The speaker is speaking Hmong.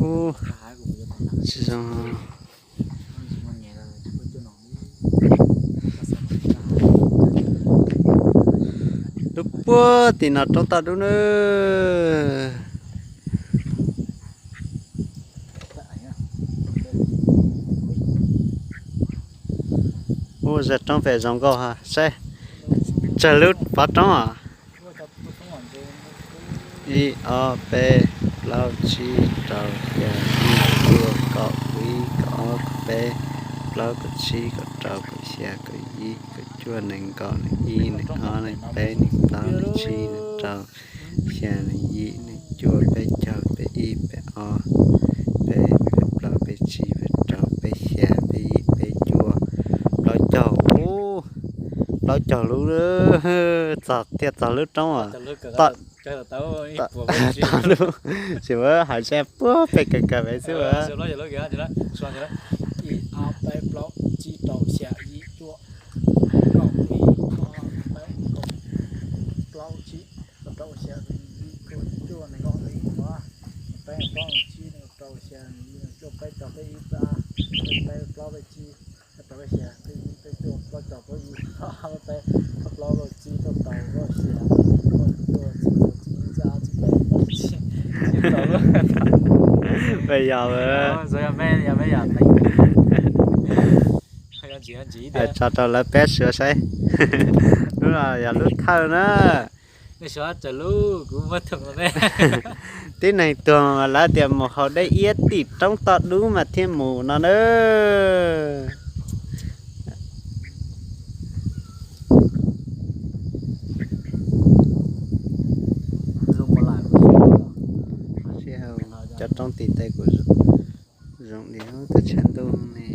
Ub, tsis zoo. Lub puag tim no roob toj dub na. Ub, zaj roob pem zoo nkauj ha, saib tsawg lub pov roob os. Ib, ob, peb, plaub, tsib, rau, xya, yim, cuaj, kaum, ib, kaum ob, kaum peb, plaub, kaum tsib, kaum rau, kaum xya, kaum yim, kaum cuaj, nees nkaum, nees ib, nees ob, nees peb, nees plaub, nees tsib, nees rau, xya, nees yim, nees cuaj, peb caug, peb ib, peb ob, peb peb, peb plaub, peb tsib, peb rau, peb xya, peb yim, peb cuaj, plaub caug, plaub caug lub, txog thiaj txog lub roob os. Tsis muaj hais ze puag pem kawg kawg pem xwb. Ib, ob, peb, plaub, tsib, rau, xya, yim, cuaj, kaum, ib, ob, peb, plaub, tsib, rau, xya, yim, cuaj, nees nkaum, nees ib, nees ob, nees peb, nees plaub, nees tsib, nees rau, xya, nees yim, nees cuaj, peb rau, peb ib, peb ob, peb peb, plaub, peb tsib, peb rau, peb xya, peb yim, peb cuaj, plaub caug, plaub ib, plaub peb, plaub plaub, plaub tsib, plaub rau, plaub xya, plaub cuaj, tsib rau, tsib ib, tsib ob, tsib peb, tsib rau. Peb yog, tso rau lawv peb suav saib. Lub no yog lub thawj na. Tib neeg tuag mas lawv tias mus haus dej iab tim roob toj dub mas thiaj mus no na. Cov roob tim tes kuj zoo li ub, tab tshav ntuj ne.